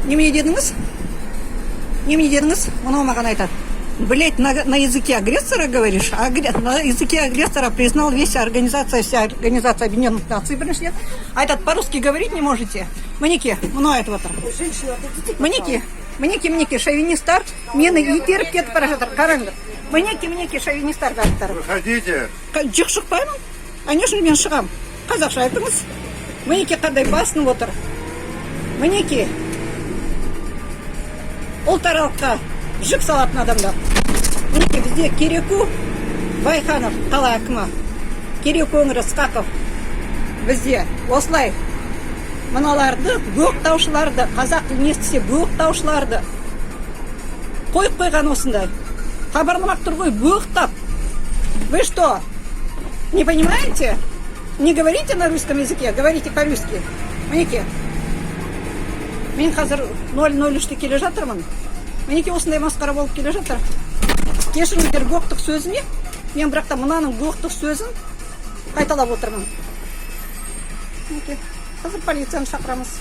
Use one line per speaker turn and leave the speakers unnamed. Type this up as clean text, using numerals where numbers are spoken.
Немене дедіңіз? Немене дедіңіз? Мынау маған айтады: «Блять, на языке агрессора говоришь». На языке агрессора признал весь организация, вся Организация Объединенных Наций. Біріншіден, айтады: «По-русски говорить не можете». Мінекей, мынау айтып отыр.
Женщина, отойдите.
Мінекей, мінекей, мінекей, шовинисттар мені итеріп кетіп бара жатыр. Қараңдар, мінекей, мінекей, шовинисттар бәрі.
Выходите.
Жоқ, шықпаймын. А не үшін мен шығам? Қазақша айтыңыз. Мінекей, қандай басынып отыр. Мінекей, ұлтаралыққа жік салатын адамдар. Мінекей, бізде Кереку Байханов, қала әкімі, Кереку өңірі, Ысқақов, бізде осылай мыналарды, боқтаушыларды, қазақ тілін естісе боқтаушыларды қойып қойған. Осындай хабарламақ тұр ғой боқтап. Вы что, не понимаете? Не говорите на русском языке, говорите по-русски. Мінекей, мен қазір 003-те келе жатырмын. Мінекей, осындай масқара болып келе жатыр. Кешіріңіздер боқтық сөзіне мен, бірақ та мынаның боқтық сөзін қайталап отырмын. Мінекей, қазір полицияны шақырамыз.